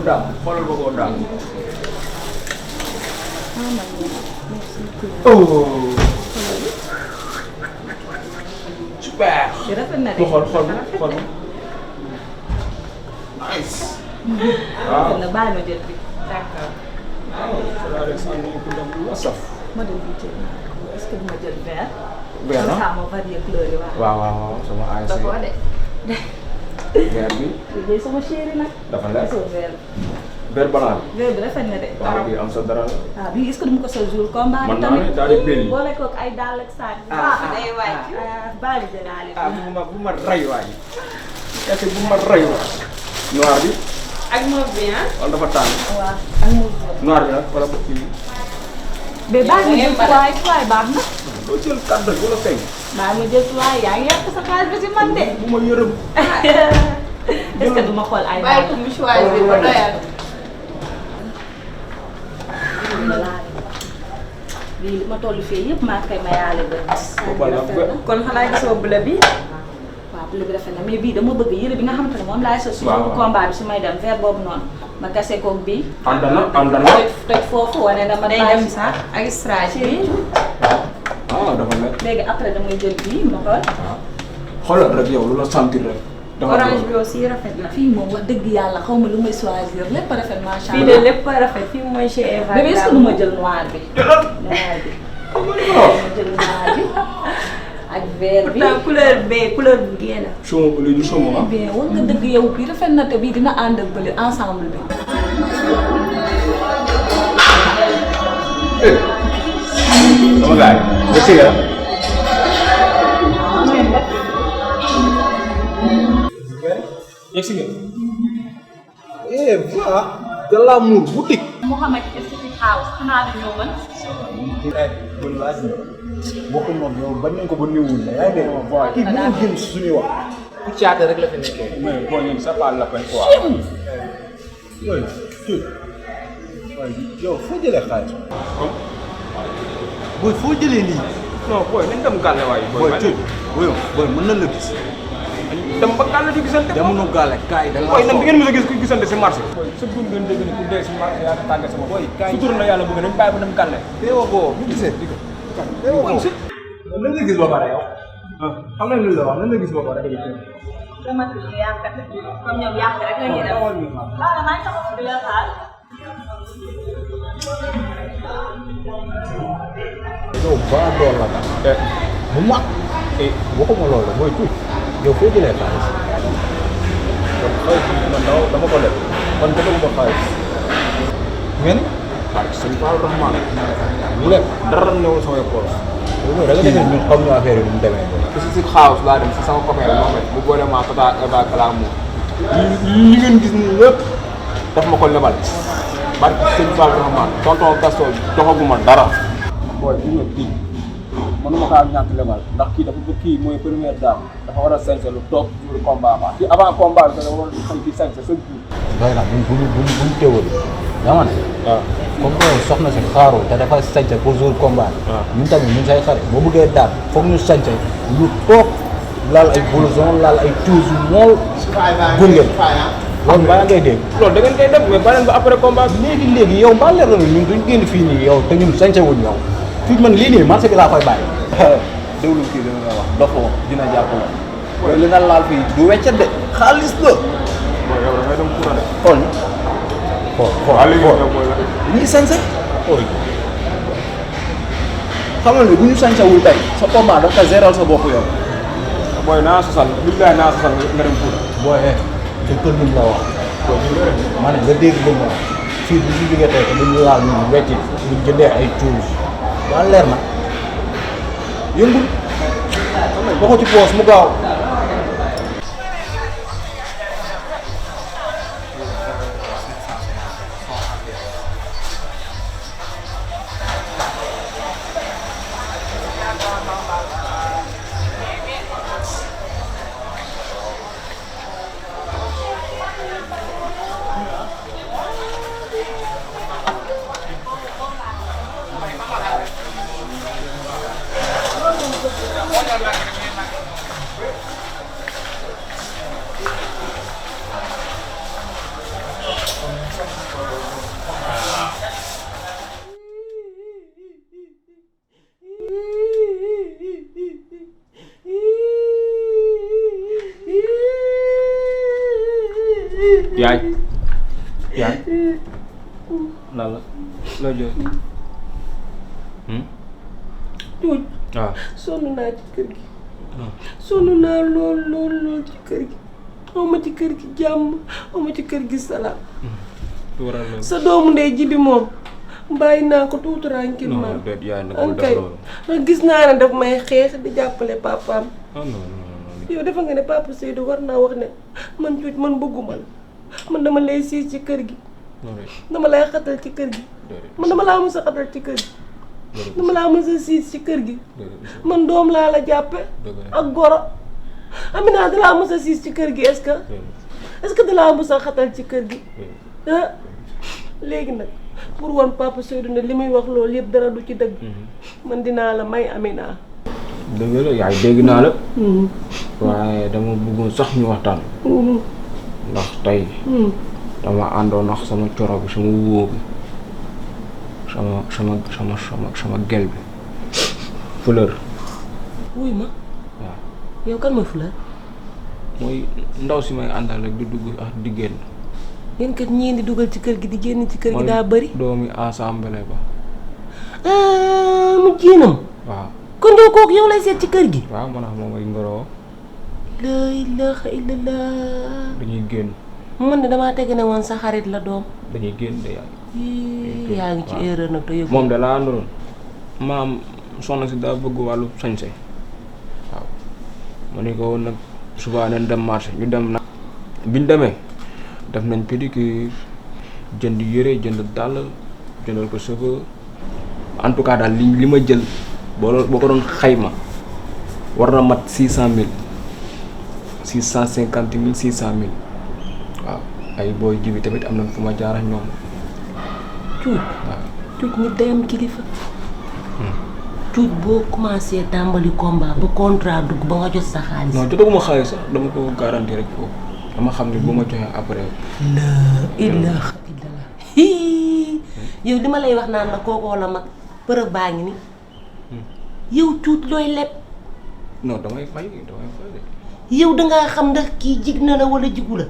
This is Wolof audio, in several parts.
dam xoolal ba koo dam. Oh. Super. Rafet na de. xool. Nice. Waaw na baal ma jël bi. D'accord. waaw Alexandre ku dem lu saf. Ma dem bi jël est-ce que duma jël vert? Vert comme ça ma varié couleur yi waaw sama ASC. dafa de. Vert bi. Lii sama chéri nag. dafa leer. gisoo vert. Vert banaan. Vert bi rafet na de. waaw bii am sa dara la. ah bii est-ce que duma ko sol jour combat bi man naa tamit. ne daal di belli. boole koog ay dàll ak saak. day wàcc. baali jëlaale. bu ma ray waay. kese bu ma ray waay. noir bi. ak mauve bi ah. wala dafa tàng. waaw ak mu noir bi nag wala bu kii. mais baax na jël tuwaay baax na. doo jël 4 wala 5. baax ma jël tuwaay yaa ngi yàq sa xaalis bi si man de. bu ma yërëm. est-ce que duma xool ay bàyyi ko mu choisir ba doyal. lii li ma toll fii yëpp maa koy mayaale bët. kon xanaa gisoo bleu bi. waaw bleu bi rafet na mais bii dama bëgg yëre bi nga xamante ne moom laay sol. waaw suñu combat bi su may dem vert boobu noonu. ma kase koog bii. ànd na. toj foofu wane na ma. day dem sax ak strage bi. dafa nekk. léegi après damay jël bii ma xool. xoolal rek yow lu la sentir rek. orange bi aussi rafet na. fii moom wax dëgg yàlla xaw ma lu may choisir lépp rafet macha fii allah. de lépp rafet fii mooy chez Eva. bébé est-ce que du ma jël noir bi. noir bi. ma jël noir bi ak vert bi. pourtant couleur bu génn. chôme lii du chôme ah. bien war nga dëgg yow bii rafet na te bii dina ànd ak bële ensemble bi. sama gars yi. nga siga. yegg si nga. voilà. de l'amour boutique. Mouhamed Esthétique House xanaa du ñëw man. bon laaj na bokkul moom yow bañ nañ ko ba néewul la yaa ngi dégg waaw kii mënul génn si suñuy wax. ku caate rek la fi nekkee. mais boo ñëwee ça parle la peine quoi. yooyu tuuti waaye yow foo jëlee xaalis. booy foo jëlee lii. non booy nañ dem gàlle waaye. booy tuuti booy mën na la gis. dem ba gàlle di gisante. jamono gàlle kaay da nga booy nag di ngeen mës a gis ku gisante si marché. sa dund ngeen dégg ne ku dee si marché yaa tàggat sama boy. sutur na yàlla bëgg nañ bàyyi ba dem gàlle. teewoo boo bu gisee di ko. teewoo boo nan nga gis ba pare yow. xam nañ lu la wax nan nga gis ba pare. dama tudd yàq comme ñoom yàq rek la ñuy def. waaw maa ngi taxaw di la xaar. yow baa dool la ka. bu mag. waxuma loolu mooy tuuti. yow foo jëlee xaalis. donc xaalis man dama ko leb man jotaguma xaalis. ngeen. xaalis sëñ Fall Rahman. mu leb dara newul samay poos. da nga defee ñun xam ñu affaire yi nu mu demee. si house laa dem si sama copain la moom bu boole ma Tata Eva Kalamu li ngeen gis nii lépp daf ma ko lebal barki sëñ Fall Rahman tonton Gaston doxaguma dara. booy bi nga kii mënuma kaa ñàkk lebal ndax kii dafa kii mooy première dame dafa war a sañse lu toog jour combat ba kii avant combat bi dafa war a xam kii sañse chaque jour. doy na buñ teewul dama ne. waaw comme que soxna si xaaroo te dafa sañse pour jour combat bi. ñun tamit ñun say xarit boo bëggee daal foog ñu sañse lu toog laal ay blouson laal ay tuus yu mool. gunge loolu baa ngay dégg. loolu da ngeen koy def mais beneen ba après combat bi. léegi yow mbaa leer na ñun duñ génn fii nii yow te ñun sañse wuñ yow fii man lii nii marché bi laa koy bàyyi. déglu kii li nga wax dafa wax dina jàpp la. loolu li nga laal fii du weccet de xaalis la. mooy yow da ngay dem courant de. xool ñuy sañse ooy xamal ne bu ñu sañsewul tey sa combat daf ko géral sa bopp yow. booy naa sosal billaay naa sosal nga dem courant. booy te kër lu mu la wax. ma ne nga dégg lu mu wax fii bu ñu jógee tey bu ñu laal ñu wecci ñu jëndee ay tuus waa leer na yëngul ba ko ci poos mu gaaw. yaay lan la loo jooy Cuuj waaw sonn naa ci kër gi sonn naa lool ci kër gi aw ma ci kër gi jàmm aw ma ci kër gi salaam lu waral loolu sa doomu ndey ji bi moom bàyyi naa ko tuuti tranquillement non déet yaay nag bul def ankay loolu ndax gis naa ne daf may xeex di jàppale papaam non non non yow defa nga ne papa Seydou war naa wax ne man Cuuj man bëgguma la man dama lay siis ci kër gi dama lay xatal ci kër gi man dama laa mos a xatal ci kër gi dama laa mos a siis ci kër gi man doom laa la jàppe ak goro Amina dalaa mos a siis ci kër gi est-ce que dalaa mos a xatal ci kër gi ah léegi nag pour wan papa Seydou ne li muy wax loolu yëpp dara du ci dëgg man dinaa la may Amina dëgg la yaay dégg naa la waaye dama bëggoon sax ñu waxtaan ndax tey dama àndoon ak sama coro bi sama wóo bi sama gel bi fleur wuy ma waaw yow kan ma Fleur mooy ndaw si may àndal rek di dugg ak di génn yéen kat ñii di dugal ci kër gi di génn ci kër gi daa bëri doomi assemblée ba mu génnam waaw kon doo kooku yow lay seet ci kër gi waaw man moom ay ngoroo la ilaha illallah dañuy génn man de damaa tege ne woon sa xarit la doom dañuy génn de yaay yaa ngi ci erreur nag te yëg moom de laa àndoon maam soxna si daa bëgg wàllu sañse waaw ma ni ko woon nag suba nañ dem marché ñu dem nag biñ demee def nañ pédicure jënd yére jënd dàll jëndal ko cheveux en tout cas daal li ma jël boo ko doon xayma war na mat 600 000 650 000 600 000 waaw ay booy jibi tamit am na fu ma jaar ak ñoom Cuuj waaw Cuuj nit day am kilifa Cuuj boo commencé tàmbali combat ba contrat dugg ba nga jot sa xaalis non jotaguma xaalis sax dama ko garanti rek foofu dama xam ne bu ma joxee après la ilaha illallah yow li ma lay wax naan la kookoo la mag preuve baa ngi ni yow Cuuj looy leb non damay fay de yow dangaa xam ndax kii jig na la wala jigu la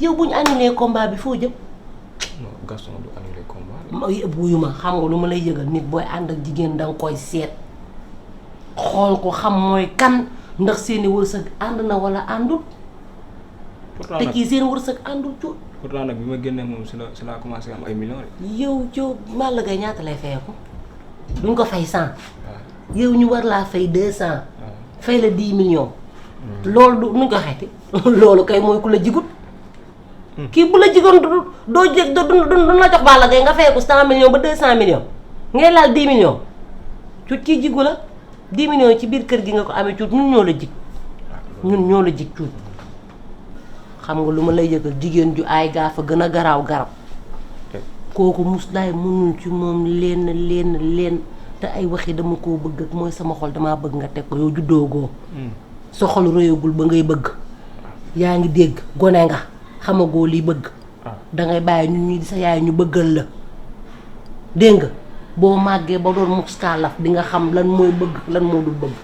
yow bu ñu annulé combat bi foo jëm non Gaston du annulé combat wuyu ma xam nga lu ma lay yëgal nit booy ànd ak jigéen danga koy seet xool ko xam mooy kan ndax seeni wërsëg ànd na wala àndul te kii seen wërsëg àndul Cuuj pourtant nag bi ma génnee moom si la commencé am ay millions de yow Balla Gaye ñaata lay fayeeku duñ ko fay 100 yow ñu war laa fay 200 fay la 10 millions loolu du nuñ ko xeeti loolu kay mooy ku la jigut kii bu la jigoon doo jég du la jox Balla Gaye nga fayeeku 100 millions ba 200 millions ngay laal 10 millions Cuuj kii jigu la 10 millions ci biir kër gi nga ko amee Cuuj ñun ñoo la jig Cuuj xam nga lu ma lay yëgal jigéen ju ay gaa fa gën a garaaw garab kooku muslaay mënul ci moom leen te ay waxi dama koo bëgg ak mooy sama xol damaa bëgg nga teg ko yow juddoogoo sa xol royagul ba ngay bëgg yaa ngi dégg gone nga xamagoo liy bëgg dangay bàyyi ñun ñi di sa yaay ñu bëggal la dégg nga boo màggee ba doon muskaalaf di nga xam lan mooy bëgg lan moo dul bëgg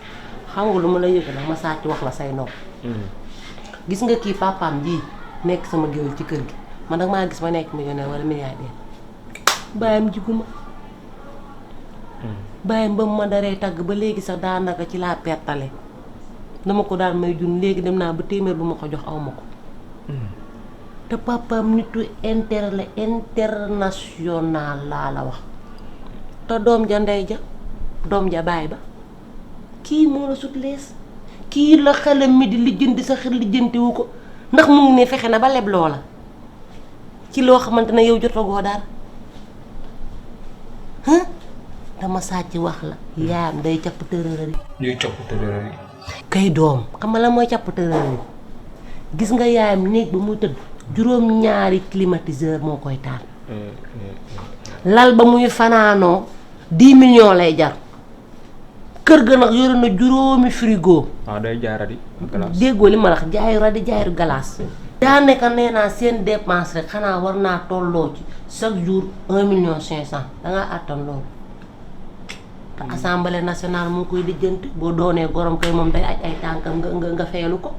xam nga lu ma lay yëgal nag ma sàcc wax la say nopp gis nga kii papaam ji nekk sama géwél ci kër gi man nag maa gis ma nekk millionnaire wala milliardaire bàyyam jiguma bàyyam ba mu ma daree tagg ba léegi sax daanaka ci laa pertale dama ko daan may jun léegi dem naa ba téeméer bu ma ko jox aw ma ko te papaam nitu international laa la wax te doom ja ndey ja doom ja baay ba kii moo la sut lees kii la xelam mi di lijjanti sa xel lijjantiwu ko ndax mu ngi ne fexe na ba leb loola ci loo xamante ne yow jotagoo dara dama sàcc wax la yaayam day capp tërërëri ñuy copp tërëri kay doom xam nga la mooy capp tërërëri gis nga yaayam néeg ba muy tëdd juróom-ñaari climatiseur moo koy taal lal ba muy fanaanoo 10 millions lay jar kër ga nag yore na juróomi frigo day jaay radi glace déggoo li ma la wax jaayu radi jaayu glace daanaka nee naa seen dépense rek xanaa war naa tolloo ci chaque jour 1,5 million dangaa àttan loolu te assemblée nationale mu ngi koy lijjanti boo doonee gorom kay moom day aj ay tànkam nga feelu ko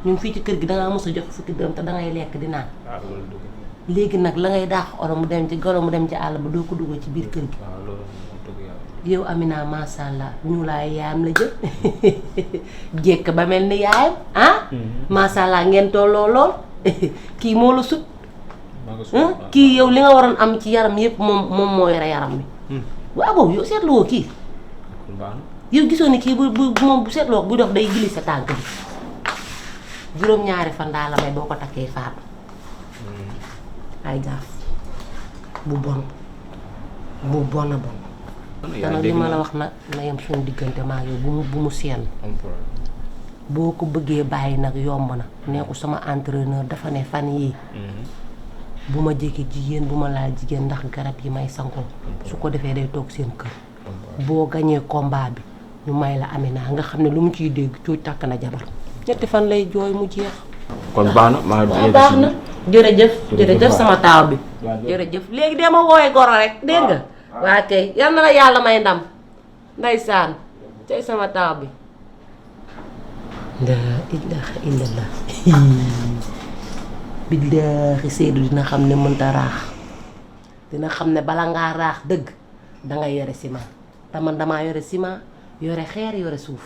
ñun fii ci kër gi dangaa mos a jox fukki dërëm te dangay lekk di naan waaw loolu dëgg léegi nag la ngay daax oro mu dem ci golo mu dem ci àll ba doo ko dugal ci biir kër gi waaw loolu dëgg yàlla yow Amina macha allah ñu laay yaayam la jël jékk ba mel ni yaayam ah macha allah ngeen tolloo lool kii moo la sut kii yow li nga waroon am ci yaram yëpp moom moo yore yaram bi waaw boobu yow seetlu woo kii yow gisoo ni kii bu moom bu seetloo bu dox day gili sa tànk bi juróom-ñaari fan daa la may boo ko takkee faatu ay gaaf bu bon a bon te nag li ma la wax nag na yem suñu diggante maa yow bu mu seen boo ko bëggee bàyyi nag yomb na nee ko sama entraîneur dafa ne fan yii bu ma jege jigéen bu ma laal jigéen ndax garab yi may sangoo su ko defee day toog seen kër boo gañee combat bi ñu may la Amina nga xam ne lu mu ciy dégg cuuj takk na jabar ñetti fan lay jooy mu jeex kon baax na maa baax na jërëjëf sama taaw bi jërëjëf léegi dee ma wooye goro rek dégg nga waa kay yal na la yàlla may ndam ndeysaan tey sama taaw bi laa ilaaha illallah billaahi Seydou dina xam ne mënta raax dina xam ne bala ngaa raax dëgg dangay yore ciment te man damaa yore ciment yore xeer yore suuf